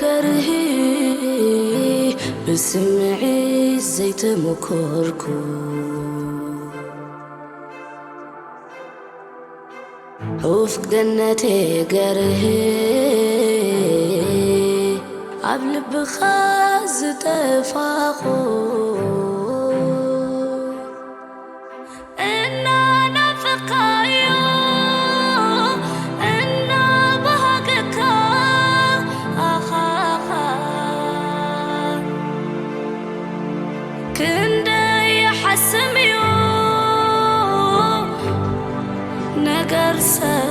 ገርሂ ብስምዒት ዘይተመኮርኩ ዑፍ ገነቴ ገርሂ ኣብ ልብኻ ዝጠፋኹ እናናፈኻዮ እናባሃገካ ኣኻኻ ክንደይ ይሓስም እዩ ነገር ሰብ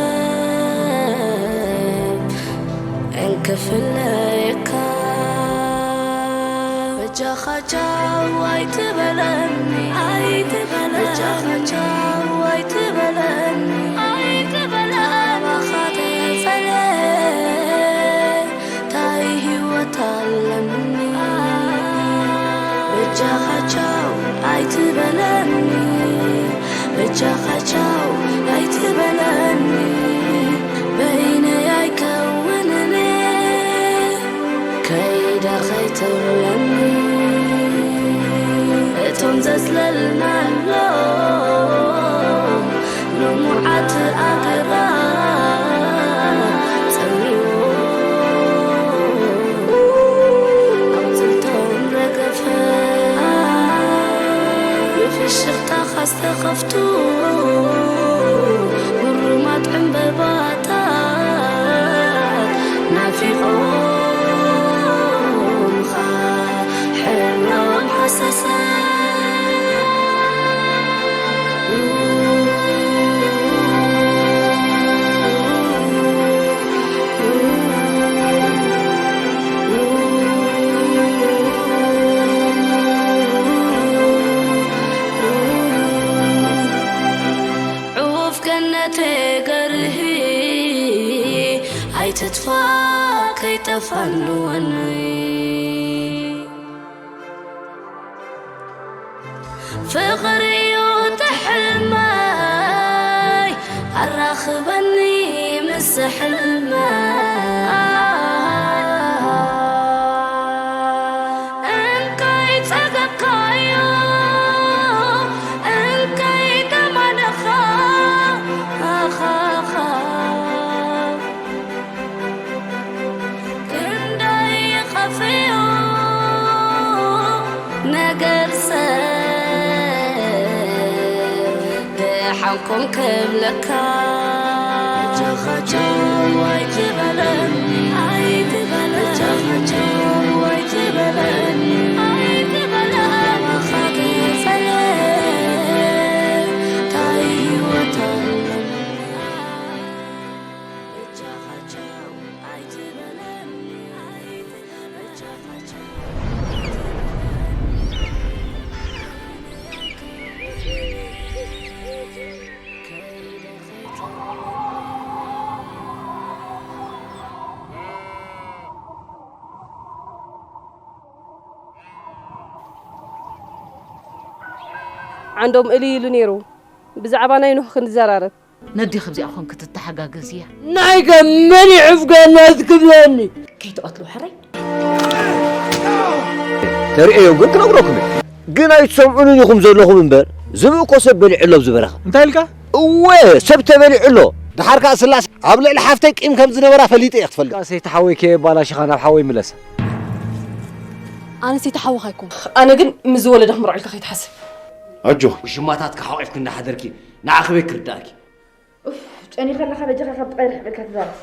እንክፍለየካ በጃኻ ቻው ኣይትበለኒ ኣይትበለኒ በጃኻ ቻው ኣይትበለኒ ኣይትበለኒ ካባኻ ተፈልየ ታይ ህይወት ኣለኒ በጃኻ ቻው ኣይትበለኒ በጃኻ ቻው ኣይትበለኒ በይነይ ኣይከውንን ከይደ ከይትብለኒ እቶም ዘጽለልናሎም ልሙዓት ኣግራብ ጸሚሙ ኣቑጽልቶም ረገፈ ብፍሽኽታኻ ዝተኸፍቱ ግሩማት ዕምበባታት ናፊቖምኻ ሕብሮም ሃሰሰ ዑፍ ገነቴ ገርሂ ኣይትጥፋ ከይጠፋ ንወኒ ፍቕሪ እዩ ትሕልመይ ኣራኽበኒ ምስ ሕልመይ እንከይ ጸገብካዮ እንከይ ደማነኻ ኣኻኻ ክንደይ ይኸፍዮ ነገር ሰብ ደሓንኩም ክብለካ ጃኻቸው ኣይትበለኒ ኣይትበለኒ ጃኻቸው ኣይትበለኒ ኣይትበለኒ ታይ ህይወት ኣለኒ ዓንዶም እልይ ኢሉ ነይሩ። ብዛዕባ ናይ ኖህ ክንዘራረብ። ነዲ ከምዚኣ ኾንክ ትተሓጋገዝ እያ። ናይ ገመድ ይዕፍ ገነት ክብለኒ። ከይትቐትሎ ሕራይ። ተርእየዮም ግን ክነግረኩም እየ። ግን ኣይትሰምዑንን ኢኹም ዘለኹም እምበር፣ ዝብኢ እኮ ሰብ በሊዑ ኣሎ ኣብዚ በረኻ። እንታይ ኢልካ? እወ፣ ሰብ ተበሊዑ ኣሎ። ደሓር ከኣ ስላስ ኣብ ልዕሊ ሓፍተይ ቂም ከም ዝነበራ ፈሊጠ እየ ክትፈልጥ። ከኣ ሰይቲ ሓወይ ከየባላሽኻ ናብ ሓወይ ምለሳ። ኣነ ሰይቲ ሓወኻ ኣይኮንኩ። ኣነ ግን ምስ ዝወለደ ክምርዖ ኢልካ ከይትሓስብ። ኣጆኺ። ውሽማታትኪ ሓቒፍኪ እንዳሓደርኪ ንዓኺ በይ ክርዳእኪ። ኡፍ፣ ጨኒኻ ኣለኻ በጃኻ ካብ ጥቓይ ርሕቕ ኢልካ ተዛረብ።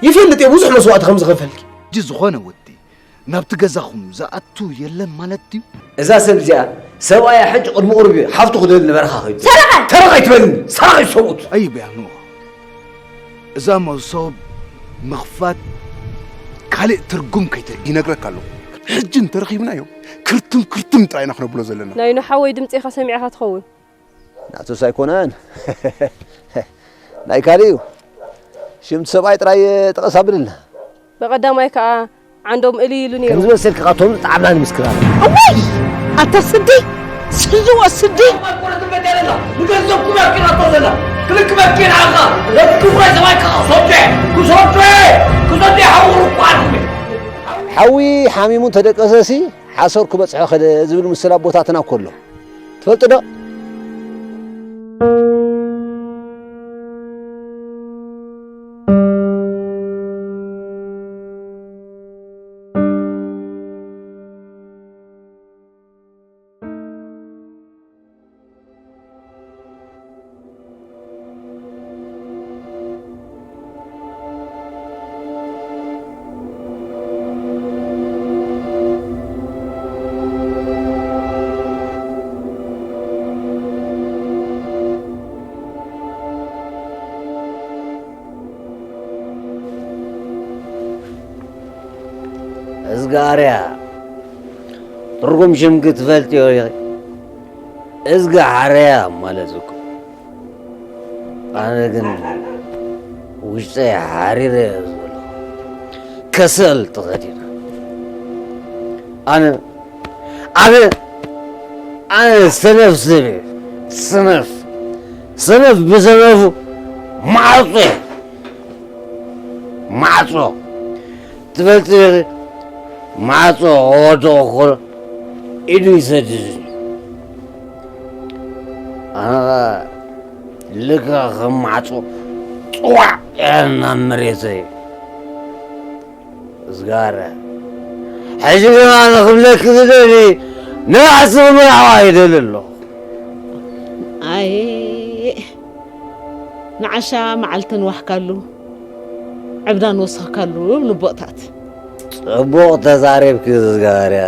ይፈልጥ እየ ብዙሕ መስዋእቲ ከም ዝኸፈልኪ። ሕጂ ዝኾነ ወዲ ናብቲ ገዛኹም ዝኣቱ የለን ማለት ድዩ? እዛ ሰብ እዚኣ ሰብኣያ ሕጂ ቅድሚ ቁሩብ እዩ ሓፍቱ ክደሊ ንበረኻ ከይዱ። ሰረቐ! ሰረቐ ኣይትበልኒ፣ ሰረቐ እዩ ሰብኡት። ኣይበያኑ። እዛ መሶብ ምኽፋት ካልእ ትርጉም ከይትህብ ይነግረካ ኣለኹ። ሕጂ እንተረኺብናዮ ክርትም ክርትም ጥራይ ኢና ክነብሎ ዘለና። ናይ ኖሓወይ ድምጺ ኢኻ ሰሚዕኻ ትኸውን። ናቱስ ኣይኮነን። ናይ ካልእ እዩ። ሽም እቲ ሰብኣይ ጥራይ ጥቐስ ኣብልና። ብቐዳማይ ከኣ ዓንዶም እልይ ኢሉ ነይሩ። ከም ዝመሰልኪ ካብቶም ዝጠዓምና ንምስክር ኣለና። እዋይ! ኣታ ስዲ! ስዝዎ ስዲ! ንገንዘብኩም እያ ኪናቶ ዘላ። ክልክመኪ ንዓኻ። ነቲ ክፉእ ሰብኣይ ከኣ ክሰዶ እየ። ክሰዶ እየ። ክሰዶ እየ። ሓውሩ እኮ ኣልኩም እየ። ዓዊ ሓሚሙ እንተደቀሰሲ ሓሰር ክበጽሖ ከደ ዝብል ምስል ኣቦታትና እኮ ኣሎ። ትፈልጡ ዶ? እዝጋርያ ትርጉም ሽምኪ ትፈልጥዮ ኢኺ? እዝጋሓርያ ማለት እኮ። ኣነ ግን ውሽጠይ ሓሪረ እየ ዘሎ። ከሰል ተኸዲነ። ኣነ ኣነ ኣነ ሰነፍ ሰብ እየ። ሰነፍ ሰነፍ ብሰነፉ ማዕጾ እየ። ማዕጾ ትፈልጥ ኢኺ? ማዕጾ ክወድቕ ከሎ ኢዱ ይሰድድኒ። ኣነ ኸኣ ልክዕ ከም ማዕጾ ጽዋዕ ኢለ ናብ መሬተይ። እዝጋር ሕጂ ግና ንኽብለኪ ዝደሊ ንባዕሲ ምርዓዋ ይደሊ ኣለኹ። ኣይ ንዓሻ መዓልትን ዋሕካሉ ዕብዳን ወሰኽካሉ ይብሉ ኣቦታት። ጽቡቕ ተዛሪብኪ እዝጋርያ።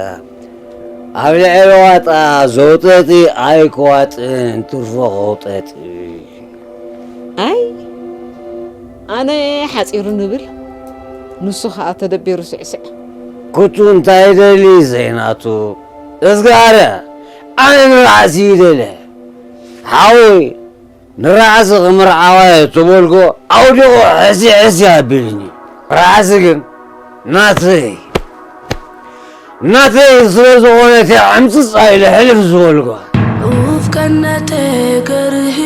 ኣብ ልዕሊ ዋጣ ዘውጠጢ ኣይክዋጥን ትርፎ ከውጠጢ። ኣይ ኣነ ሓጺሩ ንብል ንሱ ኸኣ ተደቢሩ ስዕስዕ። ኩቱ እንታይ ደሊ ዘይናቱ እዝጋርያ ኣነ ንባዕሲ ይደለ ሓወይ ንራዕሲ ክምርዓዋ እየ ተበልኮ ኣውዲቑ ሕሲ ሕሲ ኣቢልኒ። ራዕሲ ግን ናተይ ናተይ ስለ ዝኾነት እየ ዕምፅፃ ኢለ ሕልፍ ዝበልኳ። ኡፍ ቀነተ ገርሂ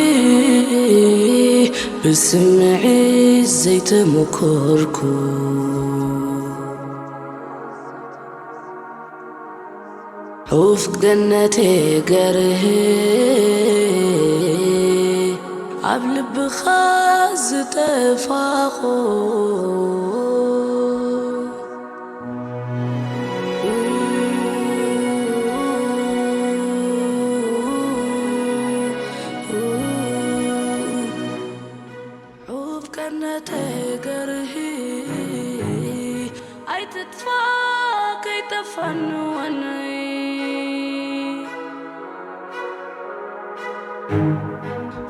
ብስምዒት ዘይተመኮርኩ ሑፍ ገነቴ ገርህ ኣብ ልብኻ ዝጠፋኹ ሑፍ ገነቴ ገርህ ኣይትጥፋ ከይጠፋኒ ወነይ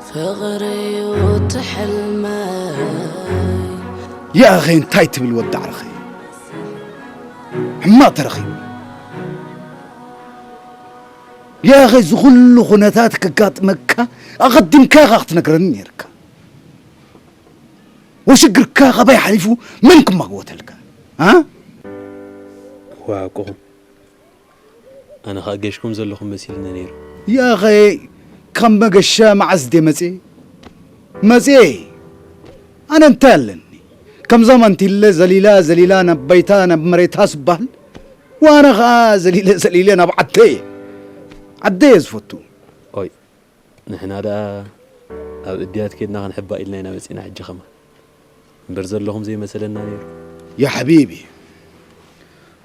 ፍቕረይ ትሕልመይ። ያኸይ እንታይ ትብል ወዲ ዓርኸይ? ሕማቕ ተረኺቡ። ያኸይ ዝኹሉ ኩነታት ከጋጥመካ ኣቐዲምካ ኢኻ ክትነግረኒ ነይርካ። ወሽግርካ ካባይ ሓሊፉ መን ክማግወተልካ? ኣ? ዋቁኹም ኣነ ኸኣ ገሽኩም ዘለኹም መሲልኒ ነይሩ። ያኸይ ካብ መገሻ መዓዝ ድየ መጽየ? መጽየ። ኣነ እንታይ ኣለኒ? ከምዛ ማንቲለ ዘሊላ ዘሊላ ናብ ባይታ ናብ መሬታ ስባል። ዋነ ኸኣ ዘሊለ ዘሊለ ናብ ዓደየ። ዓደየ ዝፈቱ። ኦይ ንሕና ደኣ ኣብ እድያት ኬድና ክንሕባእ ኢልና ኢና መጺና ሕጂ ኸማን። እምበር ዘለኹም ዘይመሰለና ነይሩ። ያ ሓቢቢ፣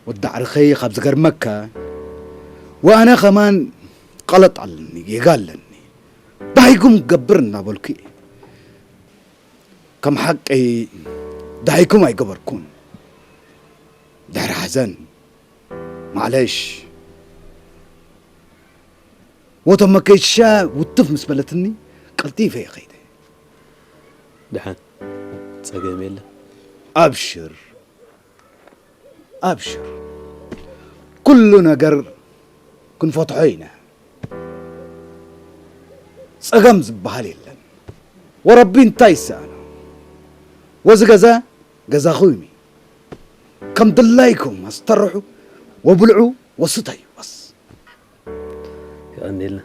ወዲ ዓርኸይ ካብ ዝገርመካ፣ ወኣነ ኸማን ቐለጥ ኣለኒ፣ ጌጋ ኣለኒ። ዳሂኩም ክገብር እናበልኩ እየ። ከም ሓቀይ ዳሂኩም ኣይገበርኩን። ድሕሪ ሓዘን፣ ማዕለሽ፣ ወቶም መከሻ ውትፍ ምስ በለትኒ፣ ቀልጢፈ እየ ኸይደ። ደሓን፣ ጸገም የለን። ኣብሽር፣ ኣብሽር። ኩሉ ነገር ክንፈትሖ ኢና። ጸገም ዝበሃል የለን። ወረቢ እንታይ ይሰኣኖ? ወዚ ገዛ ገዛኹም እዩ። ከም ድላይኩም ኣስተርሑ፣ ወብልዑ፣ ወስተዩ። በስ። የቐንየልና።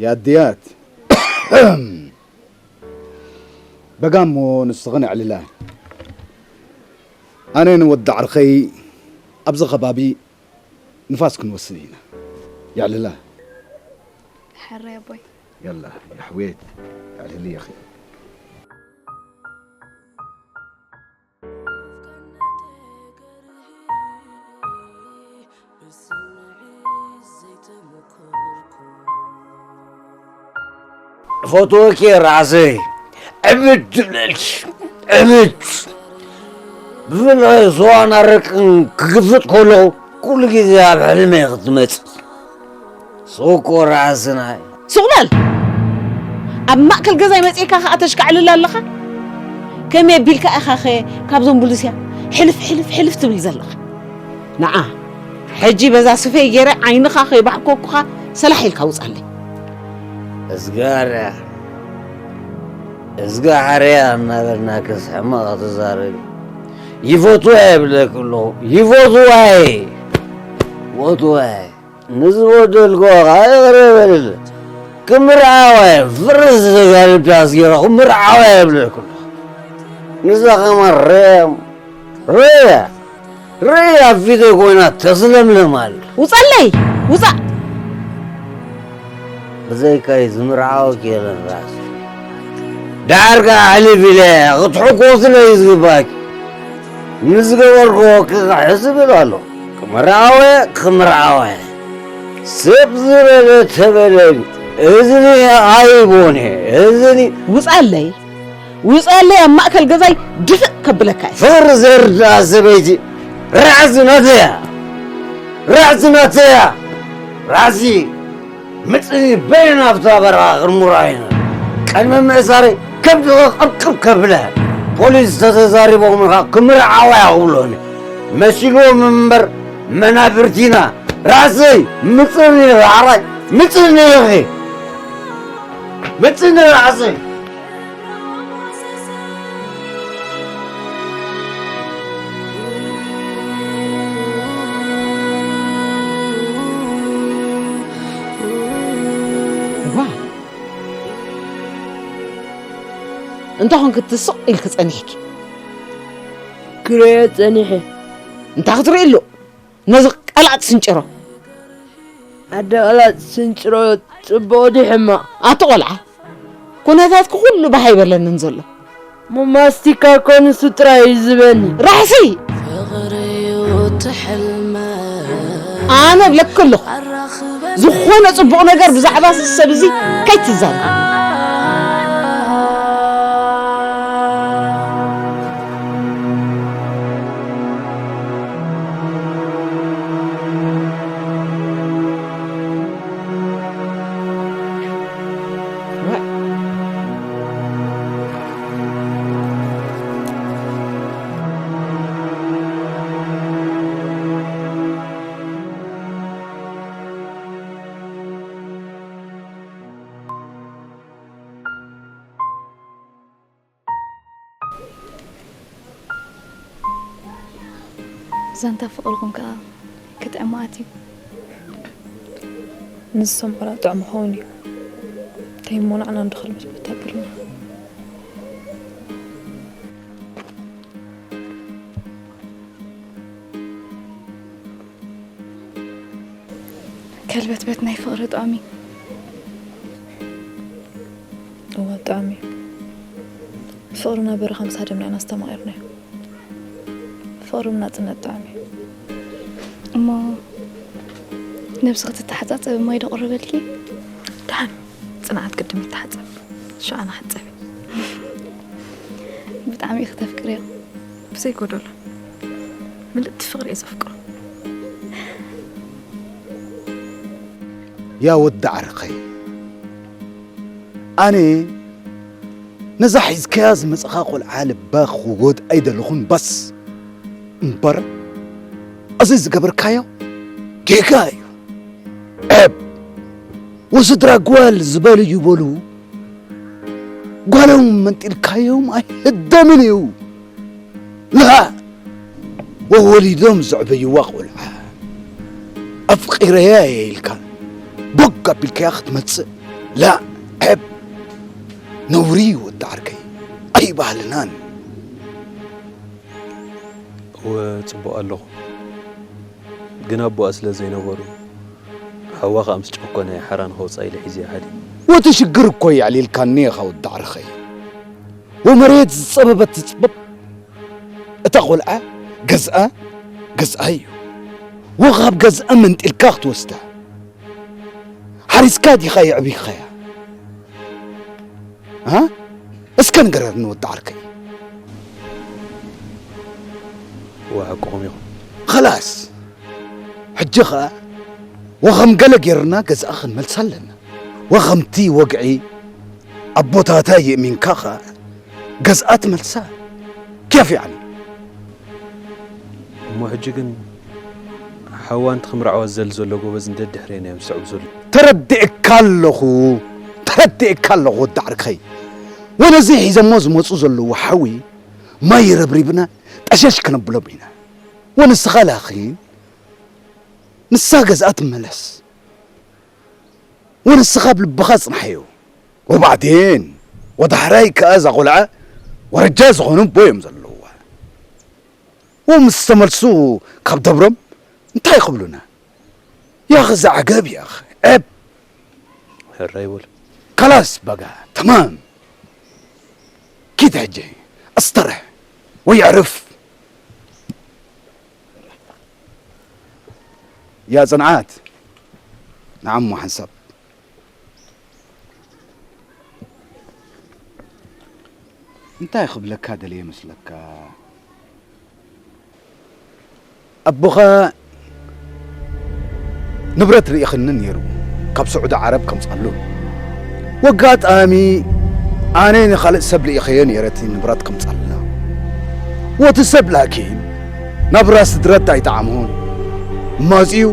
የኣድያት። በጋ እሞ ንስኽን ኣዕልላ። ኣነን ወዲ ዓርከይ ኣብዚ ከባቢ ንፋስ ክንወስድ ኢና። የዕልላ። ሕራይ ኣቦይ። የላ የሕዌት፣ የዕልሊ ኢኺ። ፈትወኪ ራሰይ ዕብድ ትብለልኪ ዕብድ። ብፍላይ ስዋን ኣረቅን ክግፍጥ ከለኹ ኩሉ ግዜ ኣብ ሕልመይ ክትመጽእ። ሱቅ እኮ ራስና። ሱቅ በል። ኣብ ማእከል ገዛይ መጺእካ ከኣ ተሽካዕልል ኣለኻ። ከመይ ኣቢልካ ኢኻ ኸ ካብዞም ብሉስያ ሕልፍ ሕልፍ ሕልፍ ትብል ዘለኻ? ንዓ ሕጂ በዛ ስፈይ ገይረ ዓይንኻ ከይባሕኮኩኻ ሰላሕ ኢልካ ውጻለይ። እዝጋር እዝጋ ሓርያ እናበልናክስ ሕማቕ ትዛረቢ። ይፈትዋ የብለክ ኣለኹ። ይፈትዋ እየ። ፈትዋ እየ። ንዝበደልክዎ ኸዓ ይቕረ በልለ። ክምርዓዋ እየ። ፍርስ ዘጋልብ ዳስ ገይረ ክምርዓዋ እየ ይብለክ ኣለኹ። ንዛ ኸማን ርያ እሞ ርያ ርያ ኣብ ፊተይ ኮይና ተስለምልም ኣላ። ውጸለይ! ውጻእ! ብዘይካይ ዝምርዓወኪ የለን ራእሲ። ደሓር ከኣ ኣሕሊፍ ኢለ ክትሕኮስለይ እዩ ዝግባእኪ። ንዝገበርክዎ ክሕስብ ኢሉ ኣሎ። ክምርዓወ፣ ክምርዓወ። ስቕ ዝበለ ተበለኒ። እዝኒ ኣይቦን እየ። እዝኒ ውጻለይ! ውጻለይ! ኣብ ማእከል ገዛይ ድፍእ ከብለካ እየ። ፍቕሪ ዘርድኣ ሰበይቲ ራእሲ ናተያ። ራእሲ ናተያ። ራእሲ ምጽኒ በይነ ናብታ በረኻ ክርሙራ ኢና። ቅድሚ ምእሳረይ ከብድኺ ቅብቅብ ከብለ። ፖሊስ ተተዛሪቦም ኢኻ ክምርዓዋ እያ ክብሎኒ። መሲልዎም እምበር መናፍርቲና። ራእሰይ ምጽኒ ኢኺ፣ ዓራይ ምጽኒ ኢኺ። ምጽኒ ራእሰይ። እዋ፣ እንተ ኾንኪ ትስቕ ኢልኪ ጸኒሕኪ። ክርእዮ ጸኒሐ። እንታይ ክትርኢ ኣሎ? ነዚ ቀላጥ ስንጭሮ። ኣደ ቀላጥ ስንጭሮ ጽቡቕ ድዩ ሕማቕ? ኣቲ ቆልዓ፣ ኩነታትኪ ኩሉ ባህ ኣይበለንን ዘሎ። እሞ ማስቲካ እኮ ንሱ ጥራይ እዩ ዝህበኒ። ራሕሲ! ኣነ እብለኪ ኣለኹ፣ ዝኾነ ጽቡቕ ነገር ብዛዕባ እዚ ሰብ እዚ ከይትዛረብ። ዛንታ ፍቕርኹም ከኣ ክጥዕም ኣትዩ። ንዝሰምዑ ጥዑም ክኸውን እዩ። እንታይ እሞ ንዓና እንዶ ከልበትበት ኣቢሉና። ከልበትበት ናይ ፍቕሪ ጥዑም እዩ። እወ፣ ጥዑም እዩ። ፍቕርና በረኻ ምስ ሃደምና ኢና ኣስተማቒርናዮ። ፍቕሪ ብናጽነት ጥዑም እዩ። እሞ ነብስኺ ክትተሓጻጸቢ ማይ ዶ ቀረበልኪ? ደሓን፣ ጽንዓት ቅድም ይተሓጸብ። ሽዓ ንሓጸብ። ብጣዕሚ ኢኺ ተፍቅርዮ። ብዘይ ጎደሎ። ምልእቲ ፍቕሪ እየ ዘፍቅሮ። ያ ወዲ ዓርከይ፣ ኣነ ነዛ ሒዝካያ ዝመጻኻ ቆልዓ ልባ ክጎድኣ ኣይደለኹን ባስ። እምበር፣ እዚ ዝገበርካዮ ጌጋ እዩ። ዕብ፣ ወስድራ ጓል ዝበሉ ይበሉ፣ ጓሎም መንጢልካዮም ኣይህደምን እዩ። ላ፣ ወወሊዶም ዘዕበይዋ ቆልዓ ኣፍቂረያ እየ ኢልካ ቦግ ኣቢልካያ ክትመጽእ፣ ላ፣ ዔብ፣ ነውሪ እዩ ወዲ ዓርከይ፣ ኣይባህልናን። እወ፣ ጽቡቕ ኣለኹ። ግን ኣቦኣ ስለ ዘይነበሩ፣ ሓዋ ከኣ ምስ ጨኮነ፣ ሓራ ንኸውጽኣ ኢለ ሒዘያ ሃድየ። ወቲ ሽግር እኮ የዕሊልካኒ ኢኻ ወዲ ዓርከይ። ወመሬት ዝጸበበት ትጽበብ። እታ ቖልዓ ገዝኣ፣ ገዝኣ እዩ። ወኻብ ገዝኣ መንጢልካ ክትወስዳ። ሓሪስካ ዲኻ የዕቢኻያ? ሃ? እስከ ንገረኒ ወዲ ዓርከይ። እወ፣ ሓቅኹም ኢኹም። ኸላስ፣ ሕጂ ኸኣ ወኸም ገለ ጌርና ገዝኣ ክንመልሳ ኣለና። ወኸምቲ ወግዒ ኣቦታታ የእሚንካ ኸኣ ገዝኣ ትመልሳ። ኬፍ ያዕኒ። እሞ ሕጂ ግን ሓዋ ኣንቲ ክምርዓዋ ዝደሊ ዘሎ ጎበዝ ንደድሕሬና እዮም ዝስዕቡ ዘለዉ። ተረዲእካ ኣለኹ፣ ተረዲእካ ኣለኹ ወዲ ዓርከይ። ወነዚ ሒዘሞ ዝመጹ ዘለዉ ሓዊ ማይ ረብሪብና ጠሸሽ ከነብሎም ኢና። ወንስኻ ላኺ፣ ንሳ ገዝኣ ትመለስ። ወንስኻ ኣብ ልብኻ ጽንሓዮ። ወባዕዴን፣ ወዳሕራይ ከኣ እዛ ቖልዓ ወረጃ ዝኾኑ ኣቦ እዮም ዘለውዋ። ወምስ ተመልሱ ካብ ደብሮም እንታይ ክብሉና? ያኽ፣ እዛ ዓገብ ያኽ፣ ዔብ። ሕራይ በል። ካላስ በጋ፣ ተማም። ኪድ ሕጂ፣ ኣስተርሕ ወይ ኣዕርፍ። ያ ጽንዓት፣ ንዓሞ ሓንሳብ። እንታይ ክብለካ ደልየ መስለካ? ኣቦኻ ንብረት ርኢኽኒ ነይሩ፣ ካብ ስዑዲ ዓረብ ከምጻሉ። ወጋጣሚ ኣነ ንኻልእ ሰብ ልኢኸዮ ነይረ እቲ ንብረት ከምጻልና። ወቲ ሰብ ላኪን ናብራ ስድረት ኣይጠዓሞን። መጺኡ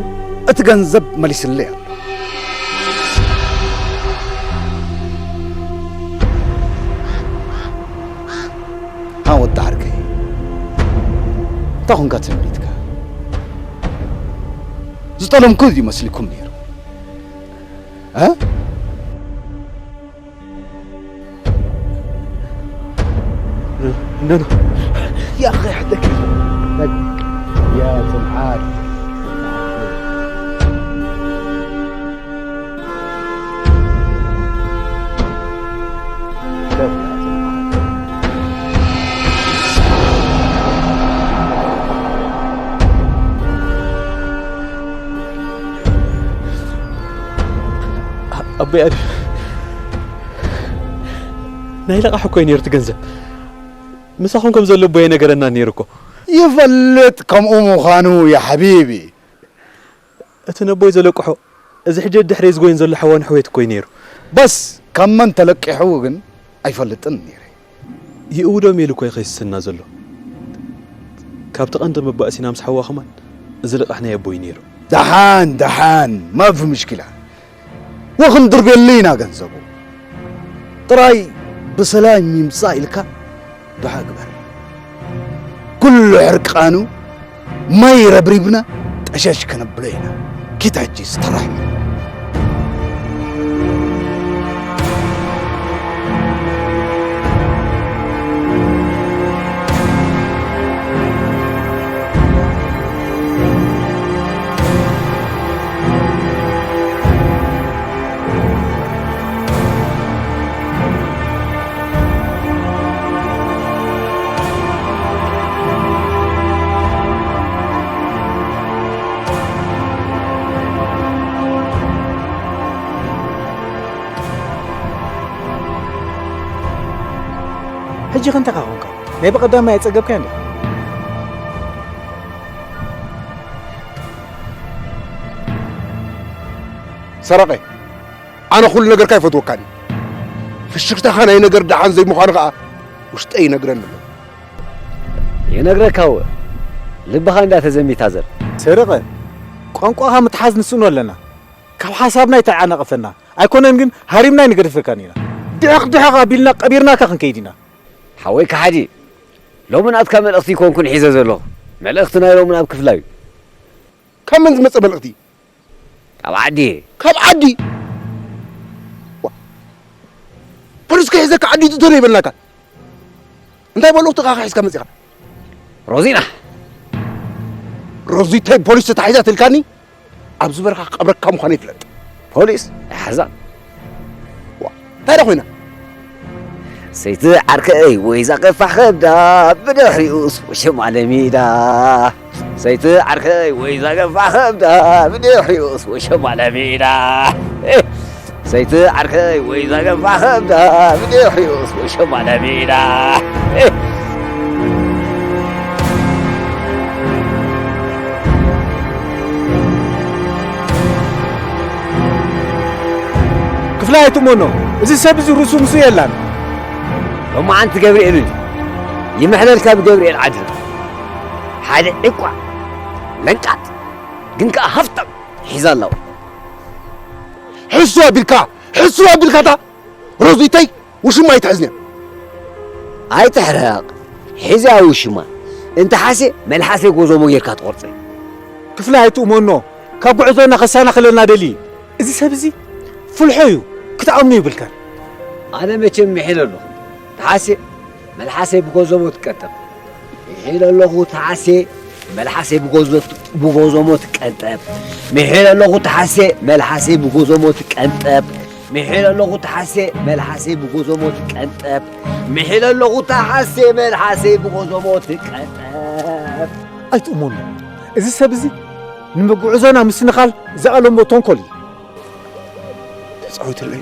እቲ ገንዘብ መሊስለይ ኣሎ። ሃ ወዲ ዓርከይ፣ እንታይ ኾንካ ትንቢትካ? ዝጠለምኩ እዩ መስልኩም ነይሩ። እ? ኖ፣ ኖ። يا أخي، حدك. يا سمحان. ኣቦይ ኣድም፣ ናይ ለቓሕ እኮ እዩ ነይሩ እቲ ገንዘብ። ምሳኹም ከም ዘሎ ኣቦይ ኣይነገረናን ነይሩ እኮ። ይፈልጥ ከምኡ ምዃኑ፣ ያ ሓቢቢ። እቲ ነቦይ ዘለቅሖ፣ እዚ ሕጂ ድሕረይ ዝጎይን ዘሎ ሓዋን ሕውየት እኮ እዩ ነይሩ። በስ፣ ካብ መን ተለቂሑ ግን ኣይፈልጥን ነይረ። ይእውዶም ኢሉ እኮ ይኸስስና ዘሎ። ካብቲ ቀንዲ መባእሲና ምስ ሓዋ ከማን፣ እዚ ልቓሕ ናይ ኣቦይ ነይሩ። ደሓን፣ ደሓን፣ ማፊ ምሽኪላ። ወኽንድርብየሉ ኢና ገንዘቡ። ጥራይ ብሰላም ይምጻእ ኢልካ ዱዓ ግበር። ኩሉ ሕርቃኑ ማይ ረብሪብና ጠሸሽ ከነብሎ ኢና። ኪድ ሕጂ ዝተራሕመ። ሕጂ ከ እንታይ ኮንካ? ናይ ብቐዳማይ ኣይጸገብካዮን ዲኻ? ሰረቐ፣ ኣነ ኩሉ ነገርካ ይፈትወካን እዩ። ፍሽኽታኻ ናይ ነገር ደሓን ዘይምዃኑ ኸኣ ውሽጠይ ይነግረኒ ኣሎ። ይነግረካ እወ፣ ልብኻ እንዳ ተዘሚታ ዘር። ሰረቐ፣ ቋንቋኻ ምትሓዝ ንስእኖ ኣለና። ካብ ሓሳብና ይተዓናቕፈና። ኣይኮነን ግን ሃሪምና ኣይንገድፈካን ኢና። ድሕቕ ድሕቕ ኣቢልና ቀቢርናካ ክንከይድ ኢና። ሓወይ ከሓዲ፣ ሎሚ ናትካ መልእኽቲ ይኮንኩን ሒዘ ዘለኹ። መልእኽቲ ናይ ሎሚ ናብ ክፍላ እዩ። ካብ መን ዝመጸ መልእኽቲ? ካብ ዓዲ። ካብ ዓዲ? ዋ፣ ፖሊስ ከሒዘካ ዓዲቱ ተሎ ይበልናካ። እንታይ በልኹ ትኻ ሒዝካ መጺኻ? ሮዚና። ሮዚተይ ፖሊስ ተታሒዛ ትልካኒ? ኣብዚ በረኻ ክቐብረካ ምዃኑ ይፍለጥ። ፖሊስ ይሓዛ። ዋ፣ እንታይ ደኣ ኮይና? ሰይቲ ዓርከይ ወይ ዛገፋሕ ከብዳ፣ ብድሕሪኡስ ወሸማ ለሚዳ። ሰይቲ ዓርከይ ወይ ዛገፋሕ ከብዳ፣ ብድሕሪኡስ ወሸማ ለሚዳ። ሰይቲ ዓርከይ ወይ ዛገፋሕ ከብዳ፣ ብድሕሪኡስ ወሸማ ለሚዳ። ክፍላይ ኣይትእመኖ፣ እዚ ሰብ እዚ ርእሱ ምስኡ የላን። ሎማዓንቲ ገብርኤል እዩ። ይምሕለልካ ብገብርኤል ዓድና። ሓደ ዕቋ ለንቃጥ ግን ከኣ ሃፍታም ሒዛ ኣለዋ። ሕሱ ኣቢልካ፣ ሕሱ ኣቢልካ እታ ሮዚተይ ውሽማ ኣይትሕዝንያ። ኣይትሕረቕ። ሒዝያ ውሽማ። እንተ ሓሴ መልሓሰይ ጎዞሞ ጌርካ ትቖርጸ። ክፍለ ኣይትእመኖ። ካብ ጉዕዞና ከሰናኽለና ደልዩ። እዚ ሰብ እዚ ፍልሖ እዩ። ክትኣምኖ ይብልካን። ኣነ መቸም ምሒለ ኣለኹ። ተሓሴ መልሓሰይ ብጎዞሞ ትቀጠብ። ምሒለ ኣለኹ ተሓሴ መልሓሰይ ብጎዞ-፣ ብጎዞሞ ትቀንጠብ። ምሒለ ኣለኹ ተሓሴ መልሓሰይ ብጎዞሞ ትቀንጠብ። ምሒለ ኣለኹ ተሓሴ መልሓሰይ ብጎዞሞ ትቀንጠብ። ምሒለ ኣለኹ ተሓሴ መልሓሰይ ብጎዞሞ ትቀንጠብ። ኣይትእመኑ። እዚ ሰብ እዚ ንመጉዕዞና ምስንኻል ዝኣለሞ ተንኮል እዩ። ተጻዊትለይ።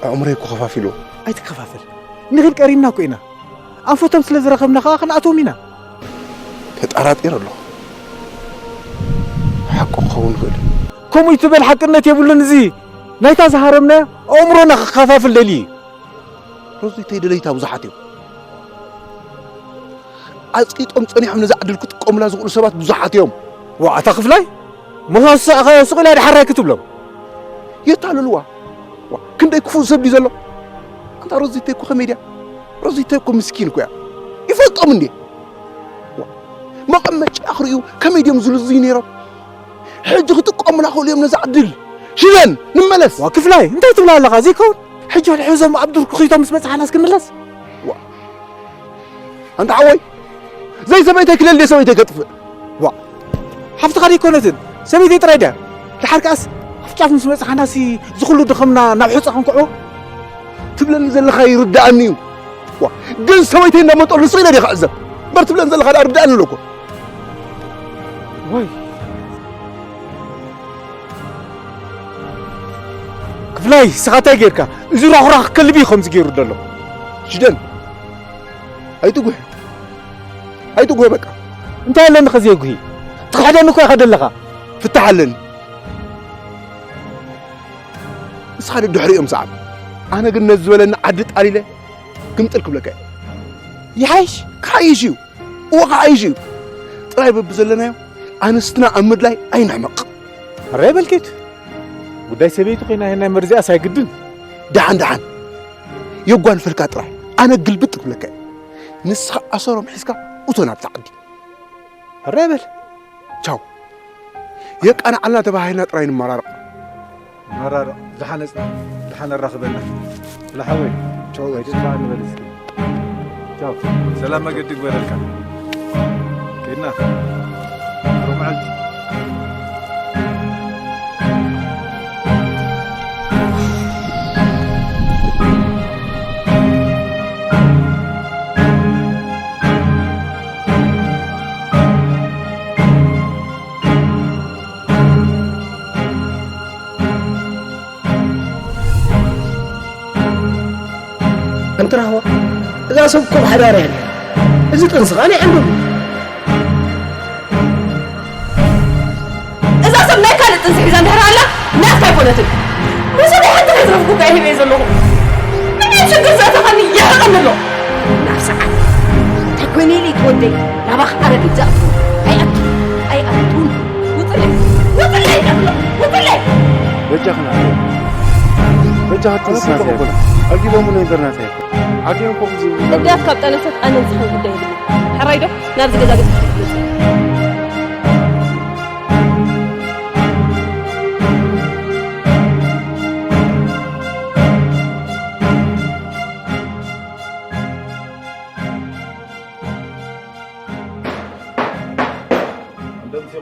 ኣእምሮይ እኮ ከፋፊልዎ። ኣይትከፋፈል። ንኺድ ቀሪብና እኮ ኢና። ኣንፈቶም ስለ ዝረኸብና ኸኣ ክንኣትዎም ኢና። ተጠራጢረ ኣለኹ። ሓቁ ክኸውን ይኽእል እዩ። ከምኡ ይትበል፣ ሓቅነት የብሉን። እዚ ናይታ ዝሃረምናዮ ኣእምሮና ክከፋፍል ደልዩ እዩ። ሮዚተይ ደለይታ ብዙሓት እዮም። ኣጽቂጦም ጸኒሖም ነዛ ዕድል ክጥቀሙላ ዝኽእሉ ሰባት ብዙሓት እዮም። ዋእ፣ ኣታ ክፍላይ፣ ምዃን ዝሰኣኻዮ ስቕ ኢላ ድሓራይ ክትብሎም። የታልልዋ። ዋ፣ ክንደይ ክፉእ ሰብ ድዩ ዘሎ? ኣንታ ሮዚተይ እኮ ከመይ ድያ? ሮዚተይ እኮ ምስኪን እኮ እያ። ይፈልጦም እንዴ? ዋ፣ መቐመጫ ክርእዩ ከመይ ድዮም ዝልዝዩ ነይሮም? ሕጂ ክጥቀሙላ ክእሉ እዮም ነዛ ዕድል። ሽደን፣ ንመለስ። ዋ፣ ክፍላይ፣ እንታይ ትብላ ኣለኻ? ዘይከውን። ሕጂ ሕዞም ኣብ ዱር ክኺቶም ምስ በጽሓናስ ክንምለስ? ዋ። ኣንታ ሓወይ፣ ዘይ ሰበይተይ ክለል ድየ ሰበይተይ ከጥፍእ? ዋ። ሓፍትኻ ደይኮነትን፣ ሰበይተይ ጥራይ ድያ? ድሓር ከኣስ፣ ኣብ ጫፍ ምስ በጽሓናሲ ዝኹሉ ድኸምና ናብ ሑጻ ክንክዖ? ትብለኒ ዘለኻ ይርድኣኒ እዩ። ዋ። ግን ሰበይተይ እንዳመጠሉ ስቕ ኢለ ድየ ክዕዘብ? እምበር ትብለን ዘለኻ ደኣ ርድኣኒ ኣሎ እኮ። ወይ። ክፍላይ፣ ንስኻ እንታይ ጌርካ? እዚ ራኹራኽ ከልቢ እዩ ከምዚ ጌሩ ዘሎ። ሽደን፣ ኣይትጉህ። ኣይትጉህ በቃ። እንታይ ኣለኒ ከዘየጉሂ? ትኽሕደኒ እኮ ኢኻ ደለኻ። ፍታሕ ኣለኒ። ንስኻ ደድሕሪኦም ሰዓብ። ኣነ ግን ነዚ ዝበለኒ ዓዲ ጣሊለ ግምጥል ክብለካ እየ። ይሓይሽ? ክሓይሽ እዩ። እወ ክሓይሽ እዩ። ጥራይ በብዘለናዮ ኣንስትና ኣብ ምድላይ ኣይንሕመቕ። ሕራይ በል ኪድ። ጉዳይ ሰበይቲ ኮይና ናይ መርዚኣስ ኣይግድን። ደሓን ደሓን። የጓንፈልካ ጥራይ። ኣነ ግልብጥ ክብለካ እየ። ንስኻ ኣሰሮም ሒዝካ እቶ ናብቲ ዓዲ። ሕራይ በል። ቻው። የቃንዓልና ተባሂልና ጥራይ ንመራረቕ። መራረቕ። ዝሓነጽና። ደሓን ኣራኽበና። ለሓወይ። ቻው። ወይ ተስፋ ንበል እስኪ። ቻው። ሰላም መገዲ ግበረልካ። ከይድና። ጥሩ መዓልቲ። ኣንቲ ራህዋ፣ እዛ ሰብ እኮ ብሓዳር እያ ነይራ። እዚ ጥንሲ ኸኣ ናይ ዓንዶም እዩ። እዛ ሰብ ናይ ካልእ ጥንሲ ሒዛ እንድሕር ኣላ፣ ናትካ ኣይኮነትን። ብዙሕ ሓንቲ ከይትረፍኩ እኮ እየ ሂበ ዘለኹ። ምንታይ ሽግር ዘእተኻኒ የሕርቐኒ ኣሎ። ናብ ሰዓት እንታይ ኮይነ ኢለ ይትወደይ፣ ናባኻ ኣረጊት ዝኣትዉ ኣይኣቱን፣ ኣይኣቱን። ውፅለይ፣ ውፅለይ፣ ውፅለይ። በጃኽና፣ በጃኽቲ ንስና ኣነ እኮ ዘይኮነ። ኣጊቦም ነገር ናት ኣይኮነ። ዓብዮም እኮ ብዙ ህግደፍ ካብ ጠነሰት ኣነ ዝኸውን ጉዳይ የብሉን። ሕራይ ዶ? ናብዚ ገዛ ገጽ ክትመጽእ።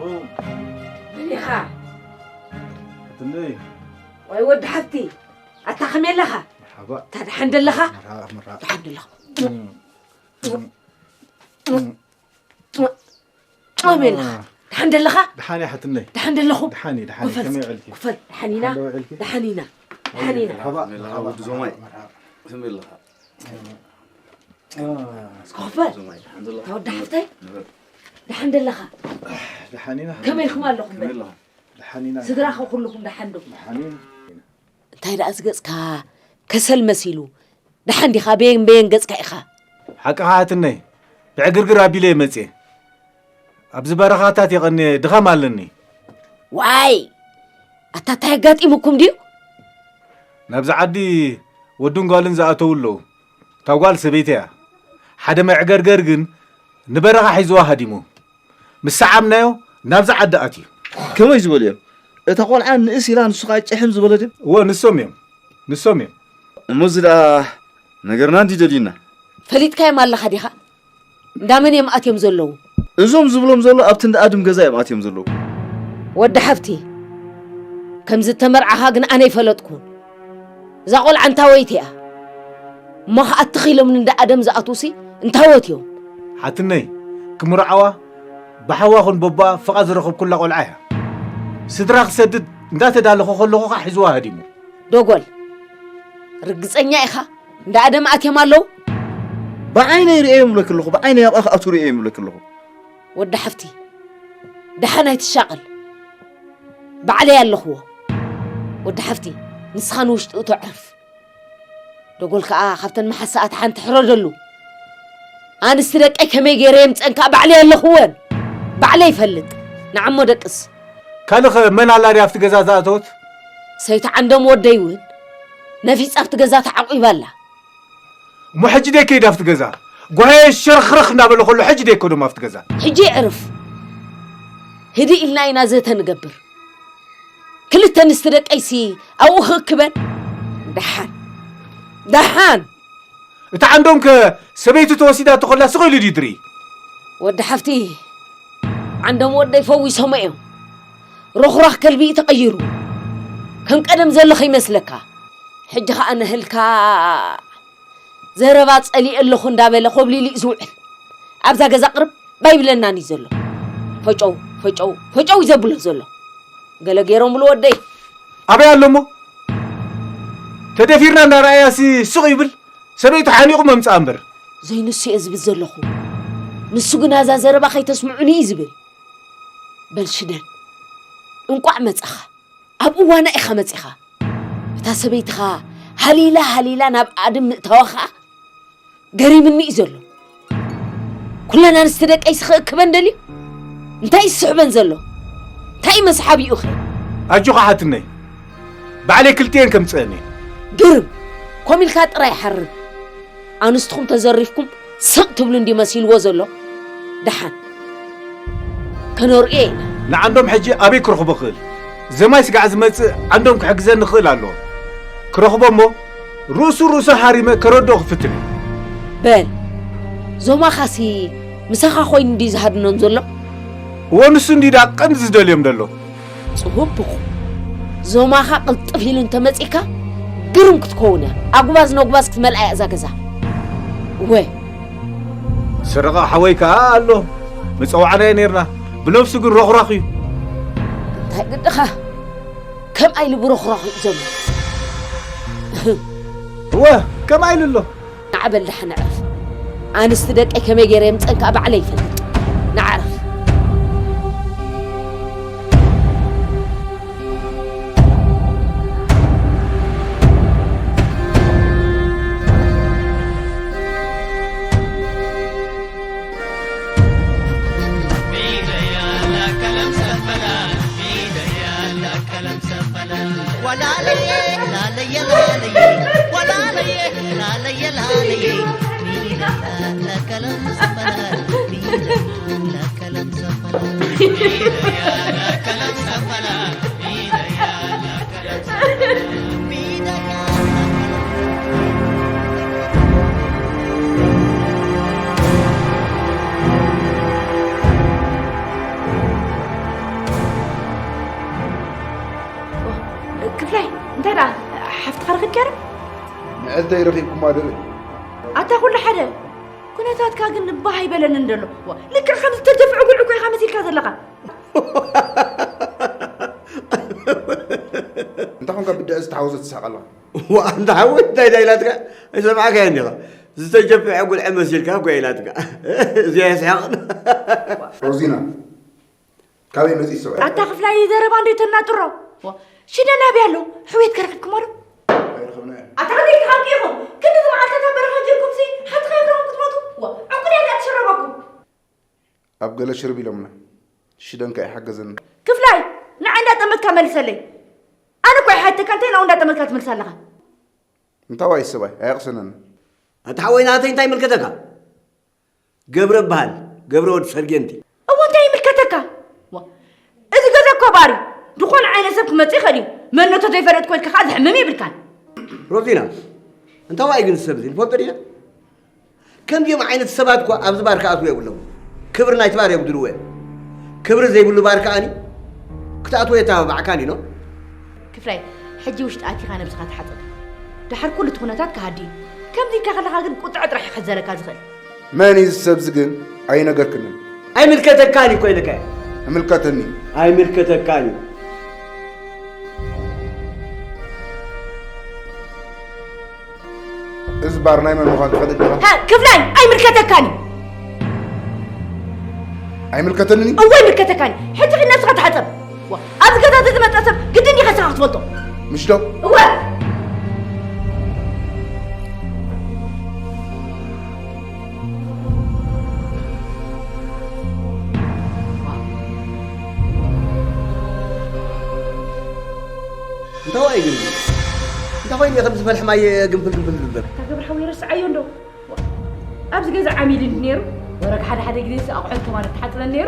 መን ኢኻ? ትንደይ። ወይ ወዲ ሓፍቲ፣ ኣታ ከመይ ኣለኻ? መርሓባ። እታ ደሓን ደለኻ? መርሓባ፣ መርሓባ። ደሓን ደለኻ? እም፣ እም፣ እም። ከመይ ኣለኻ? ደሓን ደለኻ? ደሓን እየ ሓትነይ። ደሓን ደለኹም? ደሓን እየ፣ ደሓን እየ። ኮፈል፣ ከመይ ውዕልኪ? ኮፈል፣ ደሓን ኢና። ደሓን ዶ ውዕልኪ? ደሓን ኢና። ደሓን ኢና። መርሓባ፣ መርሓባ፣ ወዲ ዞማይ። መርሓባ። ከመይ ኣለኻ? እስከ ኮፈል። ዞማይ፣ ደሓን ደለኻ? እታ ወዲ ሓፍተይ? ንበር። ደሓን ደለኻ? ደሓን ኢና። ከመይ ኢልኩም ኣለኹም? ከመይ ኣለኹም? ደሓን ኢና። ስድራኸ ኩልኹም ደሓን ዶ? ደሓን ኢና። እንታይ ደኣ እዚ ገጽካ ከሰል መሲሉ? ደሓን ዲኻ? በየን በየን ገጽካ ኢኻ? ሓቅኻ ሓትነይ፣ ብዕግርግር ኣቢለ እየ መጽየ። ኣብዚ በረኻታት የቐንየ ድኻም ኣለኒ። ዋይ! ኣታ እንታይ ኣጋጢሙኩም ድዩ? ናብዚ ዓዲ ወድን ጓልን ዝኣተዉ ኣለዉ። እታ ጓል ሰበይቲ እያ። ሓደ መዕገርገር ግን ንበረኻ ሒዝዋ ሃዲሙ። ምስ ሰዓብናዮ ናብዚ ዓዲ ኣትዩ። ከመይ ዝበሉ እዮም? እታ ቆልዓ ንእስ ኢላ ንሱ ኸኣ ጭሕም ዝበለ ድዩ? እወ፣ ንሶም እዮም። ንሶም እዮም። እሞ እዚ ደኣ ነገርና እንዲ ደልዩና? ፈሊጥካዮም ኣለኻ ዲኻ? እንዳ መን እዮም ኣትዮም ዘለዉ? እዞም ዝብሎም ዘሎ ኣብቲ እንዳ ኣድም ገዛ እዮም ኣትዮም ዘለዉ። ወዲ ሓፍቲ፣ ከም ዝተመርዓኻ ግን ኣነ ኣይፈለጥኩን። እዛ ቆልዓ እንታወይቲ እያ? እሞ ኸኣ ትኽ ኢሎም ንእንዳ ኣደም ዝኣትዉሲ እንታወት እዮም? ሓትነይ፣ ክምርዓዋ ብሓዋ ኹን በቦኣ ፍቓድ ዝረኸብኩላ ቆልዓ እያ። ስድራ ክሰድድ እንዳተዳለኹ ከለኹ ኸኣ ሒዝዋ ሃዲሙ። ዶጎል፣ ርግጸኛ ኢኻ? እንዳ ኣደም ኣትዮም ኣለዉ? ብዓይነይ ርእዮም እብለኪ ኣለኹ፣ ብዓይነይ ኣብኣ ክኣትዉ ርእዮም እብለኪ ኣለኹ። ወዲ ሓፍቲ፣ ደሓን ኣይትሻቐል። ባዕለይ ኣለኽዎ። ወዲ ሓፍቲ፣ ንስኻ ንውሽጢ እቶ ዕርፍ። ደጎል ከኣ ካብተን መሓሳኣት ሓንቲ ሕረደሉ። ኣንስቲ ደቀይ ከመይ ገይረ የምጸን ከኣ ባዕለይ ኣለኽወን። ባዕለይ ይፈልጥ። ንዓሞ ደቅስ። ካልእ ኸ መን ኣላ ድያ ኣብቲ ገዛ ዝኣተወት? ሰይቲ ዓንዶም ወደይ እውን ነፊጻ ኣብቲ ገዛ ተዓቂባ ኣላ። እሞ ሕጂ ደይ ከይድ ኣብቲ ገዛ። ጓህየ ሸርኽርኽ እናበለ ከሎ ሕጂ ደይ ከዶም ኣብቲ ገዛ። ሕጂ ዕርፍ። ህድእ ኢልና ኢና ዘተ ንገብር። ክልተ ኣንስቲ ደቀይሲ ኣብኡ ክእክበን። ደሓን። ደሓን። እታ ዓንዶም ከ ሰበይቱ ተወሲዳ ተኾላ ስቕ ኢሉ ድዩ ድርኢ? ወዲ ሓፍቲ፣ ዓንዶም ወደይ ፈዊሶሞ እዮም። ሮኽራኽ ከልቢ እዩ ተቐይሩ። ከም ቀደም ዘሎ ከይመስለካ። ሕጂ ኸኣ ነህልካ ዘረባ ጸሊኤ ኣለኹ እንዳበለ ኮብሊሉ እዩ ዝውዕል። ኣብዛ ገዛ ቅርብ ኣይብለናን እዩ ዘሎ። ፈጨው፣ ፈጨው፣ ፈጨው እዩ ዘብሎ ዘሎ። ገለ ገይሮምሉ ወደይ። ኣበይ ኣሎ እሞ? ተደፊርና እንዳረኣያሲ ስቕ ይብል። ሰበይቱ ሓኒቑ መምጽኣ እምበር። ዘይንሱ እየ ዝብል ዘለኹ። ንሱ ግና እዛ ዘረባ ከይተስምዑኒ እዩ ዝብል። በል ሽደን፣ እንቋዕ መጻኻ። ኣብ እዋና ኢኻ መጺኻ። እታ ሰበይትኻ ሃሊላ ሃሊላ ናብ ኣድም ምእታዋ ኸኣ ገሪምኒ እዩ ዘሎ። ኩለን ኣንስቲ ደቀይሲ ክእክበን ደልዩ? እንታይ እዩ ዝስሕበን ዘሎ? እንታይ እዩ መስሓቢኡኸ? ኣጆኻ ሓትነይ፣ ባዕለይ ክልቲኤን ከምጽአን እየ። ግርም፣ ኮሚልካ ጥራይ ሓርም። ኣንስትኹም ተዘሪፍኩም ስቕ ትብሉ እንዲ መሲልዎ ዘሎ። ደሓን ከነርእዮ ኢና። ንዓንዶም ሕጂ ኣበይ ክረኽቦ ክእል? ዘማይ ስጋዕ ዝመጽእ ዓንዶም ክሕግዘኒ ክእል ኣለዎ። ክረኽቦ እሞ ርእሱ ርእሱ ሃሪመ ከረድኦ ክፍትን እየ። በል፣ ዞማኻሲ ምሳኻ ኮይኑ እንዲ ዝሃድኖም ዘሎ? እወ፣ ንሱ እንዲ ደኣ ቀንዲ ዝደልዮም ዘሎ። ጽቡቕ። ዞማኻ ቅልጥፍ ኢሉ እንተመጺእካ ግርም ክትከውን እያ። ኣጉባዝ ነጉባዝ ክትመልኣ እያ እዛ ገዛ። እወ። ሰረቐ ሓወይ ከኣ ኣሎ። መጸዋዕናዮ ኔርና። ብነብሱ ግን ሮኽራኽ እዩ። እንታይ ግድኻ? ከምኣ ኢሉ ብሮኽራኽ እዩ ዘሎ። እወ፣ ከምኣ ኢሉ ኣሎ። ንዓ በል ደሓን ዕረፍ። ኣንስቲ ደቀይ ከመይ ገይረ የምጸን ከኣ ባዕለይ ይፈልጥ። ንዓ ዕረፍ። እንታይ ረኺብኩማ ድርኢ? ኣታ ኩሉ ሓደ ኩነታትካ ግን ባህ ኣይበለንን ደሎ። ዋ፣ ልክዕ ከም ዝተደፍዑ ጉልዒ እኮ ኢኻ መሲልካ ዘለኻ። እንታይ ኾንካ ብድዐ ዝተሓወሰ ትስሕቕ ኣለኻ? ዋእ፣ እንተ ሓወይ እንታይ ዳ ኢላትካ? ኣይሰማዕካያን ዲኻ? ዝተጀፍዐ ጉልዒ መሲልካ እኮ ኢላትካ። እዚኣ የስሕቕ። ሮዚና፣ ካበይ መፂ ሰብኣይ? ኣታ ክፍላይ ዘረባ እንዶ ተናጥሮ። ዋ፣ ሽደን ኣበይ ኣሎ? ሕውየት ከረኽብክሞ ዶ? ኣይረኸብናዮ። ኣታ ከመይ ትሓቂ ኢኹም? ክንዲ መዓልታት ኣብ በረኻ ጀርኩም ሲ ሓንቲ ከይረኹም ክትሞቱ? ዋ፣ ዕንቁ ድያ እዚኣ ትሽረበኩም? ኣብ ገለ ሽርብ ኢሎምና። ሽደን ከ ኣይሓገዘና። ክፍላይ፣ ንዓይ እንዳጠመትካ መልሰለይ። ኣነ እኮ ኣይሓተካ እንታይ ናው እንዳጠመትካ ትመልስ ኣለኻ? እንታዋይ ሰባይ ኣየቕሰነን። ኣታ ሓወይ ናተይ እንታይ ይምልከተካ? ገብረ በሃል፣ ገብረ ወዲ ሰርጌንቲ። እሞ እንታይ ይምልከተካ? ዋ፣ እዚ ገዛ እኮ ባር እዩ። ዝኾነ ዓይነት ሰብ ክመጽእ ይኽእል እዩ። መንነቱ ዘይፈለጥኩ ኢልካ ከዓ ዝሕምም የብልካን። ሮዚና፣ እንታዋይ ግን ሰብ እዚ ንፈልጦ ዲና? ከምዚኦም ዓይነት ሰባት እኳ ኣብዚ ባር ክኣትዉ የብሎም። ክብሪ ናይቲ ባር እዮም ዝድልዎ እዮም። ክብሪ ዘይብሉ ባር ከኣኒ ክትኣትዎ የተባባዕካን ኢኖ። ክፍላይ፣ ሕጂ ውሽጢ ኣቲኻ ነብስኻ ተሓጸብ። ድሓር ኩሉ እቲ ኩነታት ክሃዲ እዩ። ከምዚ ኢልካ ከለኻ ግን ቁጥዐ ጥራሕ እዩ ክሕዘለካ ዝኽእል። መን እዩ እዚ ሰብዚ ግን ኣይነገርክንን። ኣይምልከተካን እዩ እኮ ኢለካ። እምልከተኒ። ኣይምልከተካን እዩ። እዚ ባር ናይ መን ምዃን ትፈልጥ ዲኻ? ሃ፣ ክፍላይ ኣይምልከተካን እዩ። ኣይምልከተንን እዩ? እወ ይምልከተካን እዩ። ሕጂ ኺድ ነብስኻ ተሓጸብ። ዋ፣ ኣብዚ ገዛ እዚ ዝመጸ ሰብ ግድን ዲኻ ንስኻ ክትፈልጦ? ምሽ ዶ? እወ። እንታዋይ ግን እንታይ ኮይኑ ከም ዝፈልሕ ማይ ግንፍል ግንፍል ዝብል? እታ ገብረ ሓወይ ረስዓዮ እንዶ። ኣብዚ ገዛ ዓሚል እንዲ ነይሩ። ወረግ ሓደ ሓደ ግዜ ሲ ኣቑሑት ከማን ተሓፅበን ነይሩ።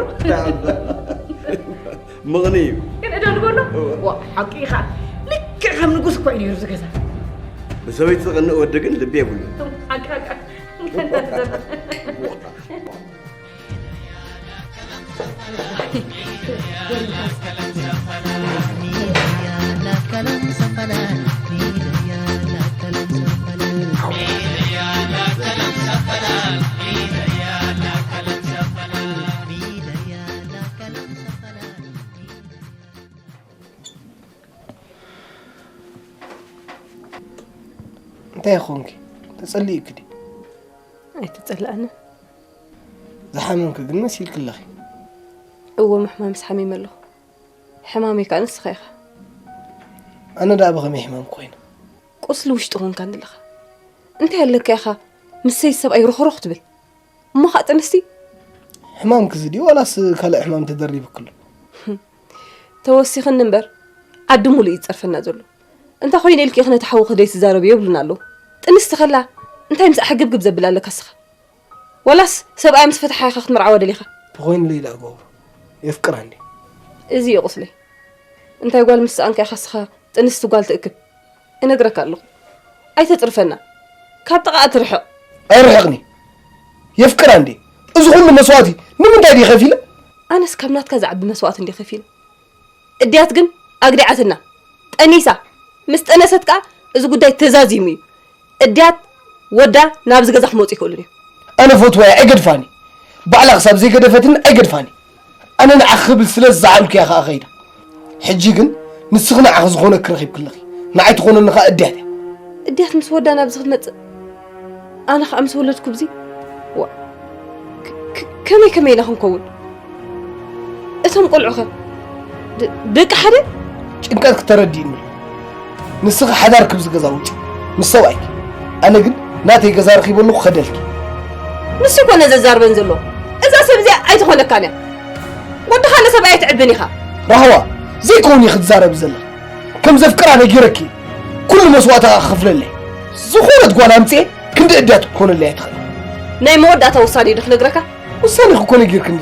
ምቕኒ እዩ። ግን እዶ ንበሎ። ዋ ሓቂ ኢኻ። ልክዕ ከም ንጉስ እኮ እዩ ነይሩ እዚ ገዛ። ብሰበይቲ ዝቕንእ ወዲ ግን ልቢ የብሉ። ሓቂ ሓቂ። እንታይ ኾንኪ? ተጸሊእኪ ድዩ? ኣይተጸላእንን። ዝሓመምኪ ግን መሲልኪ ኣለኺ። እወ፣ ምሕማምስ ሓሚመ ኣለኹ። ሕማመይ ከኣ ንስኻ ኢኻ። ኣነ ደኣ ብኸመይ ሕማም ኮይነ? ቁስሊ ውሽጢ ኾንካ እንድለኻ። እንታይ ኣለካ ኢኻ ምስሰይ ሰብኣይ ሮኽሮኽ ትብል? እሞ ኸኣ ጥንስቲ? ሕማምኪ እዚ ድዩ ዋላስ ካልእ ሕማም ተደሪብኪ ኣሎ? ተወሲኽኒ እምበር ዓዲ ሙሉእ እዩ ዝጸርፈና ዘሎ። እንታይ ኾይነ ኢልኪ ኢኺ ነቲ ሓውኺ ዘይትዛረብዮ ይብሉና ኣለዉ። ጥንስቲ ከላ እንታይ ምስኣ ሕግብግብ ዘብል ኣለካ እስኻ? ዋላስ ሰብኣያ ምስ ፈትሓ ኢኻ ክትምርዓዋ ደሊኻ? ተኾይኑለይ ደኣ ገብሩ። የፍቅራ እንድየ። እዚ እዩ ቁስለይ። እንታይ ጓል ምስ ሰኣንካ ኢኻ እስኻ ጥንስቲ ጓል ትእክብ? እነግረካ ኣለኹ። ኣይተጽርፈና። ካብ ጥቓኣ ትርሕቕ። ኣይርሕቕን እየ። የፍቅራ እንድየ። እዚ ኹሉ መስዋእቲ ንምንታይ ድየ ከፊለ? ኣነስ ካብ ናትካ ዝዓቢ መስዋእቲ እንድየ ከፊለ። እድያት ግን ኣግዲዓትና። ጠኒሳ። ምስ ጠነሰት ከኣ እዚ ጉዳይ ተዛዚሙ እዩ። እድያት ወዳ ናብዚ ገዛ ክመጹ ኣይክእሉን እዮም። ኣነ ፈትዋ እየ ኣይገድፋን እየ። ባዕላ ክሳብ ዘይገደፈትኒ ኣይገድፋን እየ። ኣነ ንዓኺ ክብል ስለ ዝሰኣንኩ እያ ከኣ ከይዳ። ሕጂ ግን ንስኺ ንዓኺ ዝኾነኪ ረኺብኪ ኣለኺ። ንዓይ ትኾነኒ ከኣ እድያት እያ። እድያት ምስ ወዳ ናብዚ ክትመጽእ ኣነ ከኣ ምስ ወለድኩ ብዚ ዋ ከመይ ከመይ ኢና ክንከውን? እቶም ቆልዑኸ ደቂ ሓደ? ጭንቀትኪ ተረዲእኒ። ንስኺ ሓዳር ክብዚ ገዛ ውጪ ምስ ሰብኣይኪ። ኣነ ግን ናተይ ገዛ ረኺበ ኣለኹ ከደልኪ። ንሱ ኮነ ዘዛርበን ዘሎ እዛ ሰብ እዚኣ ኣይትኾነካን እያ። ወድኻ ንሰብኣይ ኣይትዕብን ኢኻ። ራህዋ ዘይከውን እዩ ክትዛረቢ ዘለኺ። ከም ዘፍቅራ ነጊረኪ ኩሉ መስዋእታ ከኣ ክኸፍለለይ። ዝኾነት ጓል ኣምጽኤ ክንዲ እድያት ክትኮነለይ ኣይትኽእል። ናይ መወዳእታ ውሳኔ ዶ ክነግረካ? ውሳኔ ክኮነ ጌርክኒ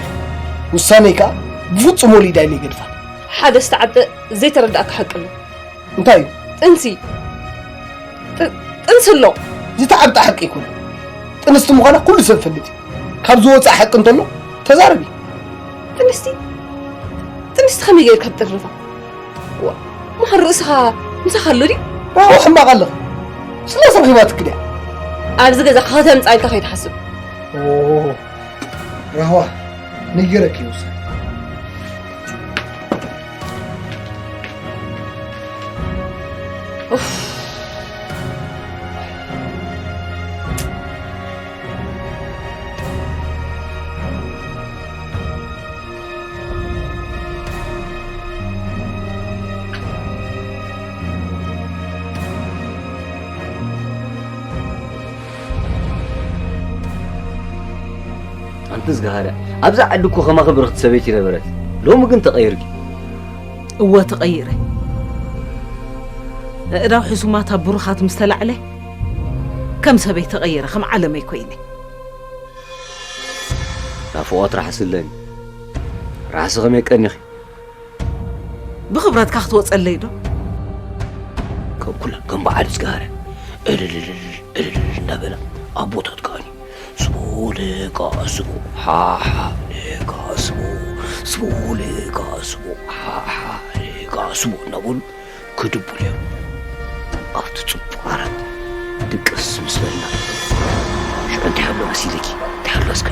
ውሳኔ ከኣ ብፍጹም ወሊዳ ኢለ ይገድፋ። ሓደ ዝተዓብጠ ዘይተረዳእካ ሓቂ ኣሎ። እንታይ እዩ? ጥንሲ ጥንሲ ኣሎ። ዝተዓብጠ ሓቂ ይኮነ ጥንስቲ ምዃና ኩሉ ሰብ ፈልጥ እዩ። ካብ ዝወፅእ ሓቂ እንተሎ ተዛረቢ። ጥንስቲ ጥንስቲ ከመይ ጌርካ ትጥርፋ? ዋ፣ መሃር ርእስኻ ምሳኻ ኣሎ ድዩ? ራህዋ ሕማቕ ኣለኺ። ስለ ሰብ ሂባትክ ድያ? ኣብዚ ገዛ ከተምጻ ኢልካ ከይትሓስብ። ራህዋ ንገረክ ይውሰን። ኣንቲ ዝገሃዳ፣ ኣብዛ ዓዲ እኮ ከማኺ ብርኽቲ ሰበይቲ ነበረት፣ ሎሚ ግን ተቐይርኪ። እወ ተቐይረ። ኣእዳው ሕሱማት ኣብ ብሩኻት ምስ ተላዕለ ከም ሰበይ ተቐይረ፣ ከም ዓለመይ ኮይነ። ናፍቖት ራሕሲ ኣለኒ። ራሕሲ ከመይ ቀኒኺ? ብኽብረትካ ክትወፀለይ ዶ? ከም ኩለን ከም በዓል ዝገሃረ እልልልል እልልል እንዳበላ ኣቦታት ከኣኒ ስቦ ልቃ ስቦ ሓሓ ልቃ ስቦ ስቦ ልቃ ስቦ ሓሓ ልቃ ስቦ እናበሉ ክድቡል እዮም። ኣብቲ ጽቡቕ ዓራት ድቅስ ምስ በልና ሽዑ እንታይ ኣሎ መሲልኪ? እንታይ ኣሎ እስከ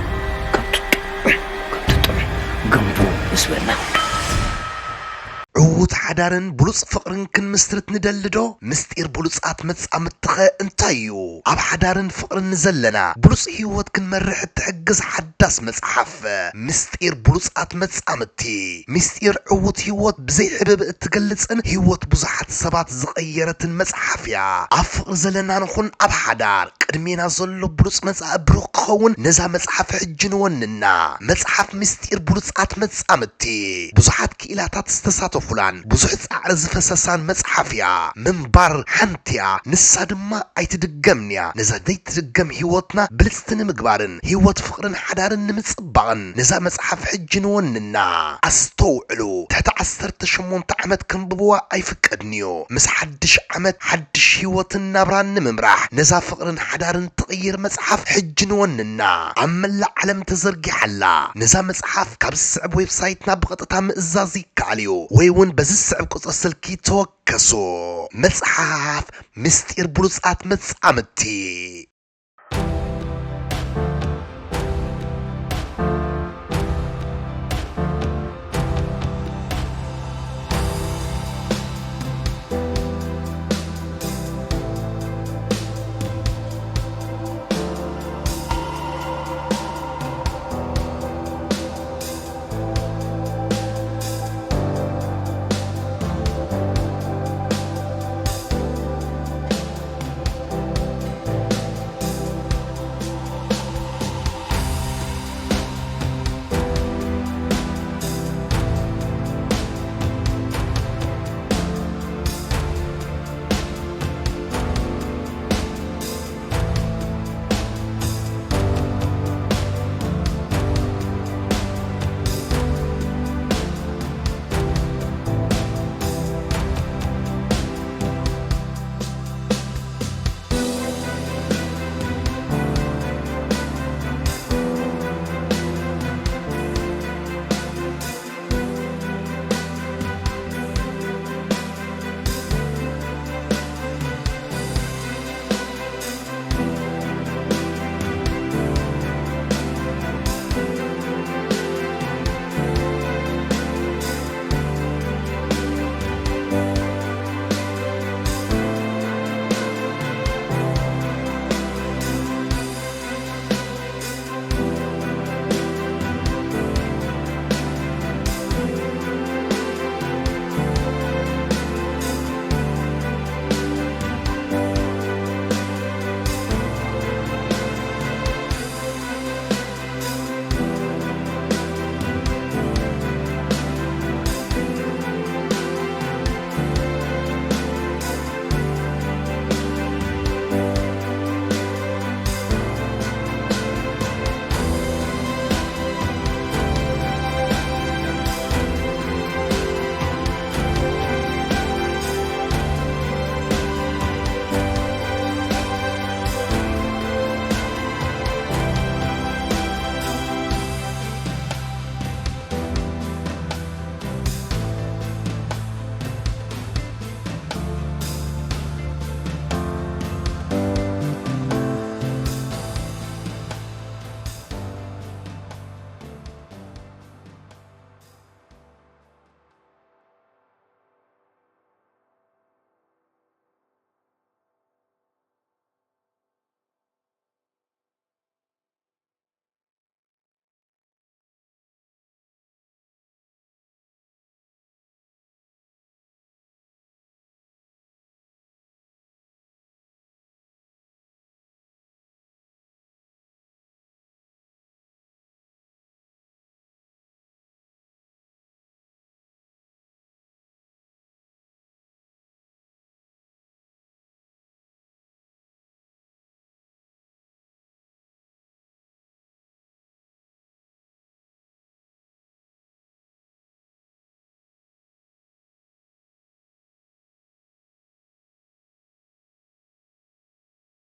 ከምቲ ጥዑይ ከምቲ ጥዑይ ገንቦ ምስ በልና ዕዉት ሓዳርን ብሉጽ ፍቕርን ክንምስርት ንደሊ ዶ? ምስጢር ብሉጻት መጻምድትኸ እንታይ እዩ? ኣብ ሓዳርን ፍቕርን ንዘለና ብሉጽ ህይወት ክንመርሕ እትሕግዝ ሓዳስ መጽሓፍ ምስጢር ብሉጻት መጻምድቲ። ምስጢር ዕዉት ህይወት ብዘይ ሕብእብእ እትገልጽን ህይወት ብዙሓት ሰባት ዝቐየረትን መጽሓፍ እያ። ኣብ ፍቕሪ ዘለና ንኹን ኣብ ሓዳር ቅድሜና ዘሎ ብሉጽ መጻኢ ብሩኽ ክኸውን ነዛ መጽሓፍ ሕጂ ንወንና። መጽሓፍ ምስጢር ብሉጻት መጻምድቲ ብዙሓት ክኢላታት ዝተሳተፉላን ብዙሕ ጻዕሪ ዝፈሰሳን መጽሓፍ እያ። ምንባር ሓንቲ እያ፣ ንሳ ድማ ኣይትድገምን እያ። ነዛ ዘይትድገም ህይወትና ብልጽቲ ንምግባርን ህይወት ፍቕርን ሓዳርን ንምጽባቕን ነዛ መጽሓፍ ሕጂ ንወንና። ኣስተውዕሉ፣ ትሕቲ ዓሰርተ ሸሞንተ ዓመት ከንብብዋ ኣይፍቀድን'ዩ። ምስ ሓድሽ ዓመት ሓድሽ ህይወትን ናብራን ንምምራሕ ነዛ ፍቕርን ሓዳርን ትቕይር መጽሓፍ ሕጂ ንወንና። ኣብ መላእ ዓለም ተዘርጊሓ ኣላ። ነዛ መጽሓፍ ካብ ዝስዕብ ዌብሳይትና ብቐጥታ ምእዛዝ ይከኣል እዩ ወይ እውን በዚ ዝስዕብ ቁጽሪ ስልኪ ተወከሱ። መጽሓፍ ምስጢር ብሉጻት መጻምድቲ።